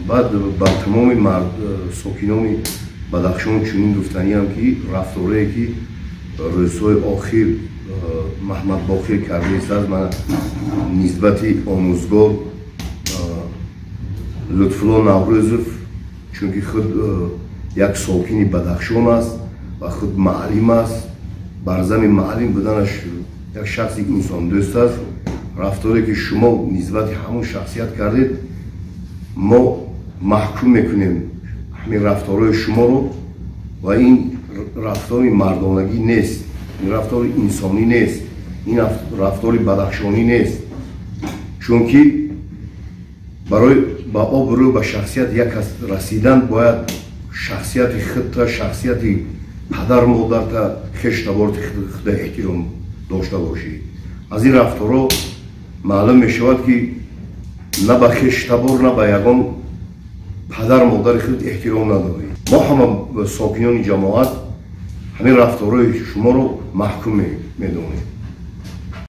Баъд ба тамоми сокинони Бадахшон чунин гуфтаниам, ки рафторое, ки рӯзҳои охир Маҳмадбоқир кардааст мана нисбати омӯзгор Лутфулло Наврӯзов, чунки худ як сокини Бадахшон аст ва худ маълим аст, бар зами маълим буданаш як шахси инсондӯст аст, рафторе, ки шумо нисбати ҳамон шахсият кардед, мо маҳкум мекунем ҳамин рафторҳои шуморо. Ва ин рафтори мардонагӣ нест, ин рафтори инсонӣ нест, ин рафтори бадахшонӣ нест, чунки барои ба обрӯ, ба шахсият як кас расидан бояд шахсияти худта, шахсияти падар модарта, хештаборти худа эҳтиром дошта бошӣ. Аз ин рафторҳо маълум мешавад, ки на ба хештабор, на ба ягон падар модари худ эҳтиром надорӣ. Мо ҳама сокинони ҷамоат ҳамин рафторҳои шуморо маҳкум медонем.